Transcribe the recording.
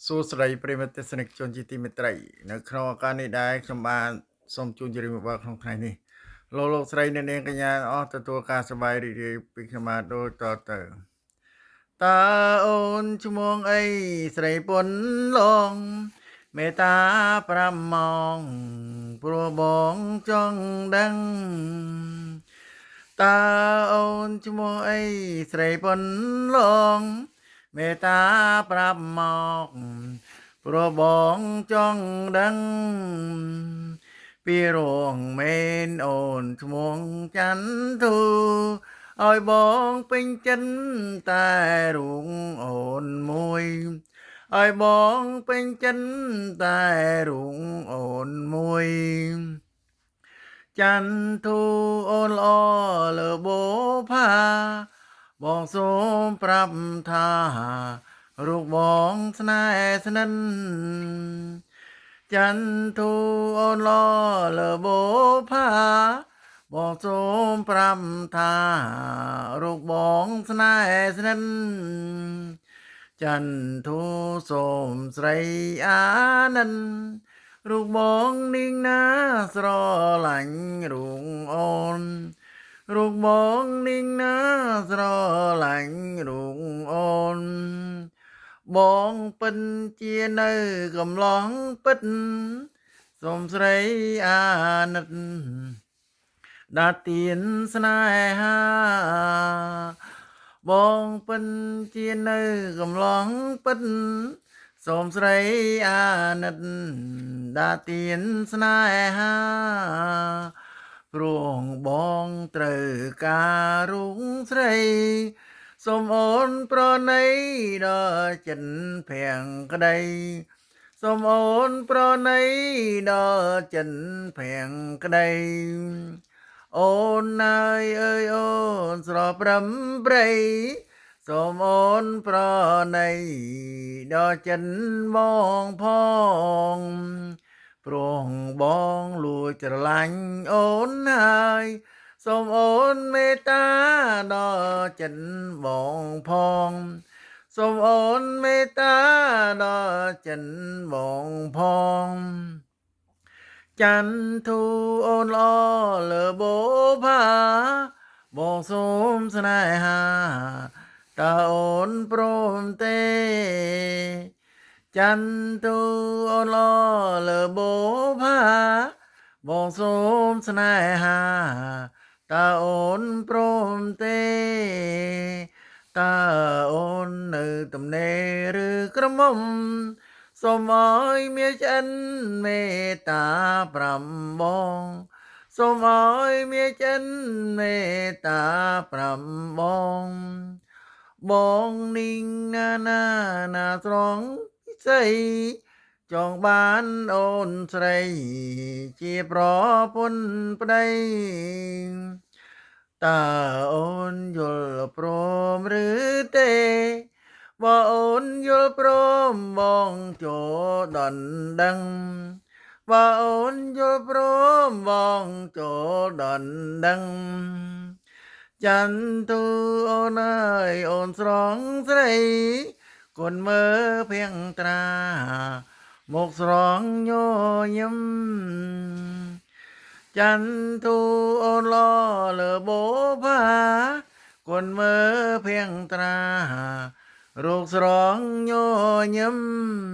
សួស្តីប្រិយមិត្តទស្សនិកជនជាទីមេត្រីនៅក្នុងឱកាសនេះដែរខ្ញុំបានសូមជូនជម្រាបរបស់ក្នុងថ្ងៃនេះលោកលោកស្រីអ្នកនាងកញ្ញាអស់ទទួលការសប្បាយរីករាយពីខ្ញុំបាទដូចតទៅតើអូនឈ្មោះអីស្រីពុនឡងមេត្តា5ម៉ោងព្រោះបងចង់ដឹងតើអូនឈ្មោះអីស្រីពុនឡងមេត្តាប្រាប់មកព្រោះបងចង់ដឹងពីរងមែនអូនឈ្មោះចន្ទធូឲ្យបងពេញចិត្តតែរូងអូនមួយឲ្យបងពេញចិត្តតែរូងអូនមួយចន្ទធូអូនល្អលើបោផាបងសូមប្រាប់ថារូបបងស្នេហ៍ស្និទ្ធចន្ទធូអូនល្អលើបោផាបងសូមប្រាប់ថារូបបងស្នេហ៍ស្និទ្ធចន្ទធូសូមស្រីអានិនរូបបងនាងណាស្រឡាញ់រូងអូនរូបបងនាងណាស្រឡាញ់រូងអូនបងពិនជានៅកំឡងពិតសូមស្រីអាណិតដាទៀនស្នេហាបងពិនជានៅកំឡងពិតសូមស្រីអាណិតដាទៀនស្នេហាព្រោះបងត្រូវការរូងស្រីសូមអូនប្រណីដល់ចិត្តភាំងក្តីសូមអូនប្រណីដល់ចិត្តភាំងក្តីអូនអើយអើយអូនស្រប្រំប្រៃសូមអូនប្រណីដល់ចិត្តបងផងព្រោះបងលួចស្រឡាញ់អូនហើយសូមអូនមេត្តាដល់ចិត្តបងផងសូមអូនមេត្តាដល់ចិត្តបងផងចន្ទធូអូនល្អលើបោផាបងសូមស្នេហាតើអូនព្រមទេចន្ទធូអូនល្អលើបោផាបងសូមស្នេហាតើអូនព្រមទេតើអូននៅទំនេរឬក្រមុំសូមឲ្យមានឆ្អិនមេត្តាប្រាំបងសូមឲ្យមានឆ្អិនមេត្តាប្រាំបងបងនាងណាណាណាស្រងពិសីចង់បានអូនស្រីជាប្រពន្ធប្តីតើអូនយល់ព្រមឬទេបើអូនយល់ព្រមបងចូលដណ្ដឹងបើអូនយល់ព្រមបងចូលដណ្ដឹងចន្ទធូអូនអើយអូនស្រងស្រីគុណមើលភៀងត្រាមកស្រងញញឹមចន្ទធូអូនល្អលើបោផាគុណមើលភៀងត្រារូបស្រងញញឹម។